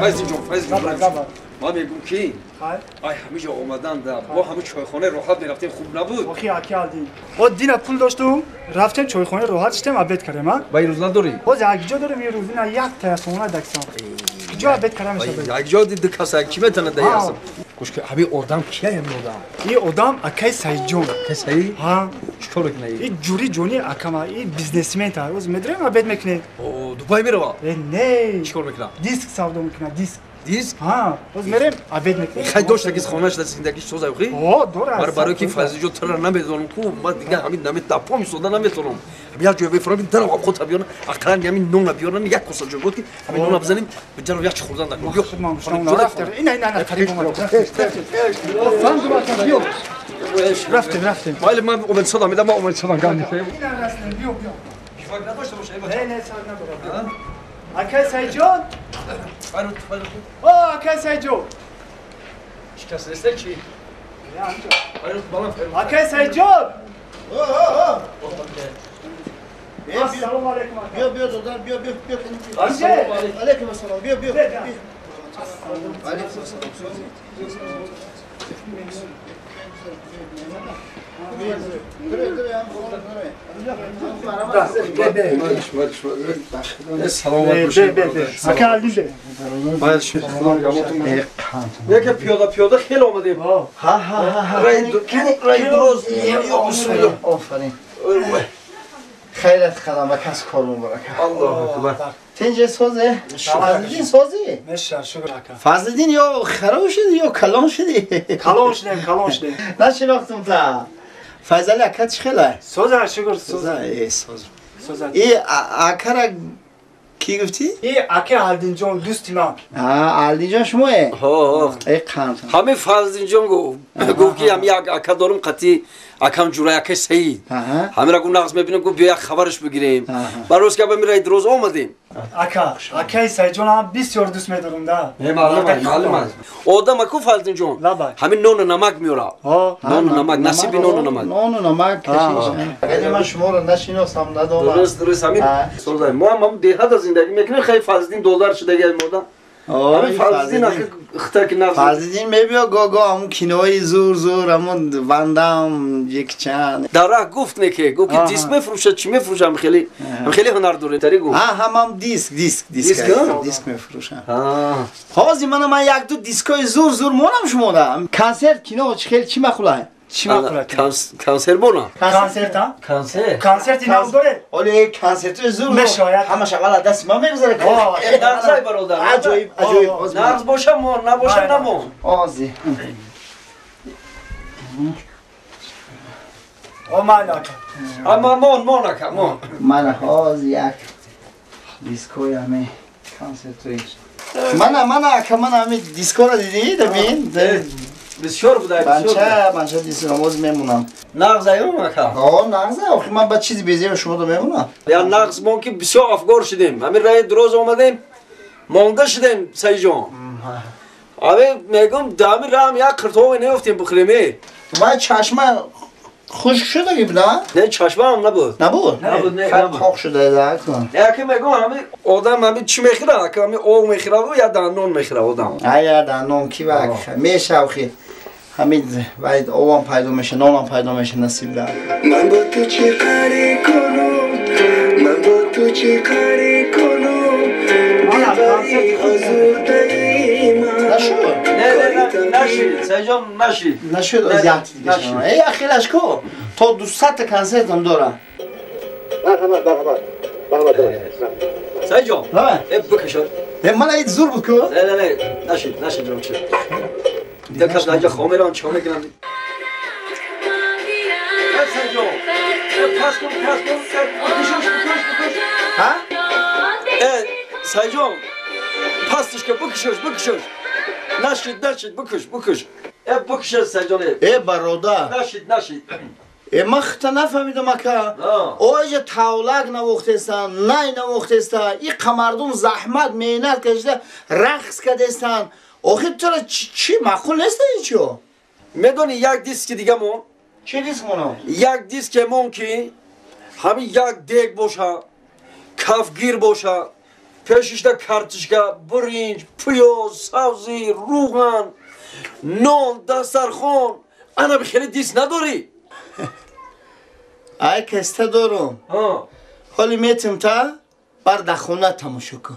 Файзинҷон, Файзинҷон. Ман мегӯм ки ай ҳамиҷо омадан да бо ҳами чойхонаи роҳат мерафтем, хуб набуд? Охи аки Алдин. О дина пул доштум, рафтем чойхонаи роҳат шитем, обед кардем, а? Ба ин рӯз надорӣ? Боз якҷо дорем ин рӯз, ина як таясона даксам. Куҷо обед карда мешавад? Якҷо ди каса чӣ метавонад да ясам? Гӯш ки ҳами одам кия ҳами одам? Ин одам акаи Саидҷон. Акаи Саид? Ҳа. Чӣ кор мекунад? Ин ҷури ҷони акама, ин бизнесмен та. Оз медорем обед мекунем. О, Дубай мерава? Э, не. Чӣ кор мекунад? Диск савдо мекунад, диск. Диск? Ҳа, боз мерем обед мекунем. Хай дошта ки хонаш да зиндагиш соза охи? О, дора. Барои ки Файзиҷон тура намедонам ку, ман дига ҳамин наме дапо мисода наметонам. Ҳамин як ҷой бефурам, дарам худ биёрам, ақаллан ҳамин нона биёрам, як коса ҷой буд ки ҳамин нона бизанем, биҷаро як чи хӯрдан накун. Биё. Рафтем. Ина ина ина қариб омад. Рафтем. Рафтем, рафтем. Майли ман омед содам, медам ман омед содам гам. Ина растем, биё, биё. Шифак надошта боша, эй бача. Не, не, саг надорам. Акай Саидҷон? Файрут, файрут. О, акай Саидҷон. Шикаст нест чи? Файрут, балан файрут. Акай Саидҷон! О, о, о. Ассалому алайкум. Биё, биё, додар, биё, биё, биё. Ассалому алайкум. Алайкум ассалом. Биё, биё. Алайкум ассалом. Саломат бошед. Ака Алдин бе. Яке пиёда пиёда хеле омадем. Ҳа, ҳа, ҳа. Рай дуроз. Бисмиллоҳ. Офарин. Хайрат қадам ба кас кор муборак. Аллоҳу акбар. Тинҷе созе? Фазлиддин сози? Меша, шукр ака. Фазлиддин ё хароб шуди ё калон шуди? Калон шудем, калон шудем. Нашинохтум та. Файзали ака чӣ хела? Соза, шукр, соза. Э, соз. Соза. И акара ки гуфтӣ? И ака Алдинҷон дӯсти ман. А, Алдинҷон шумое? Ҳо. Э, қанд. Ҳамин Фазлиддинҷон гуфт ки ҳам як ака дорум қатӣ акам ҷурай акаи Саид. Ҳамира гуфт нағз мебинем, гуфт биё як хабараш бигирем. Бароз ки ҳамин рай дуроз омадем. Ака, акаи Саидҷон ҳам бисёр дӯст медорам да. Не, маълум аст, маълум аст. Одам аку Фазлиддинҷон. Ҳамин нону намак меёрад. Нону намак, насиби нону намак. Нону намак кашиш. Агар ман шуморо нашиносам, надонам. Дуруст, дуруст, ҳамин созай. Мо ҳам беҳад зиндагӣ мекунем, хеле Фазлиддин доллар шудаги мода. Ҳамин Фазлиддин ахи хта ки нағз. Фазлиддин мебиё го-го ҳамун кинои зур зур, ҳамун Вандам, Ҷекчан. Дар раҳ гуфт не ки, гуфт ки диск мефурӯшад, чӣ мефурӯшад, хеле хеле ҳунар доред, тари гуфт. Ҳа, ҳа, ман диск, диск, диск, диск мефурӯшам. Ҳозир мана ман як ду дискҳои зур зур монам шумода. Консерт, кино, чӣ хеле чӣ махулай? Чӣ махулай? Консерт монам. Консерт, а? Консерт. Консерти нав доред? Оле, консертҳои зур. Мешояд. Ҳамаш аввал аз дасти ман мегузарад. Нағзай бародар. Аҷоиб, аҷоиб. Нағз боша мон, набоша намон. Ози. О, майли ака. Ама мон, мон ака, мон. Мана ҳози як дискҳои ҳаме консертҳои. Мана, мана ака, мана ҳаме дискҳоро дидӣ, дабин? Бисёр будай, бисёр. Банча, банча дискҳо боз мемонам. Нағз аюм ака. О, нағз, охи ман ба чизи безеба шумо до мемонам. Я нағз мон ки бисёр афгор шудем. Ҳамин раи дуроз омадем, монда шудем, Саидҷон. Ами мегум дар ҳамин раҳам як қиртове неёфтем бихӯрем, э. Вай чашма хушк шудаги буда? Не, чашмаам набуд. Набуд? Набуд, не, набуд. Хок шуда да. Не, аки мегум ҳамин одам ҳамин чӣ мехӯрад? Аки ҳамин об мехӯрад я дандон мехӯрад одам. Ая дандон ки ва мешав хи. Ҳамин вай обам пайдо меша, нонам пайдо меша насиб да. Ман бо ту чӣ қарӣ кунам? Ман бо ту чӣ қарӣ кунам? Дилбари озурдаи ман. Нашуд? Не, не, нашид, Саидҷон, нашид. Нашуд, аз як дига шуд. Эй, ахираш ку? То 200 та консертам дорам. Марҳамат, марҳамат. Марҳамат. Саидҷон, э бикашад. Э, мана ин зур буд ку? Не, не, не, нашид, нашид, ҷон, чи. Дигар кас даҷа хоб меравам, чико мекунам? Э, Саидҷон, э, пас кун, пас кун, э, бикашош, бикаш, бикаш. Ҳа? Э, Саидҷон, пастиш ка, бикашош, бикашош. Нашид, нашид, бикаш, бикаш. Э, бикашед, Саидҷон, э. Э, бародар. Нашид, нашид. Э, ман хита нафаҳмидам ака. Оҷа тавлак навохтестан, най навохтеста, иқа мардум заҳмат, меҳнат кашида, рақс кардестан. Охир тура чӣ маъқул нест ин чиё? Медони як диски дига мон? Чӣ диск монам? Як диске мон ки ҳамин як дег боша, кафгир боша, Пешишда картишка, биринҷ, пиёз, сабзӣ, рӯған, нон, дастархон. Ана хеле диск надорӣ? Ай, каста дорум. Ҳоли метим, та бар дар хона тамошо кун.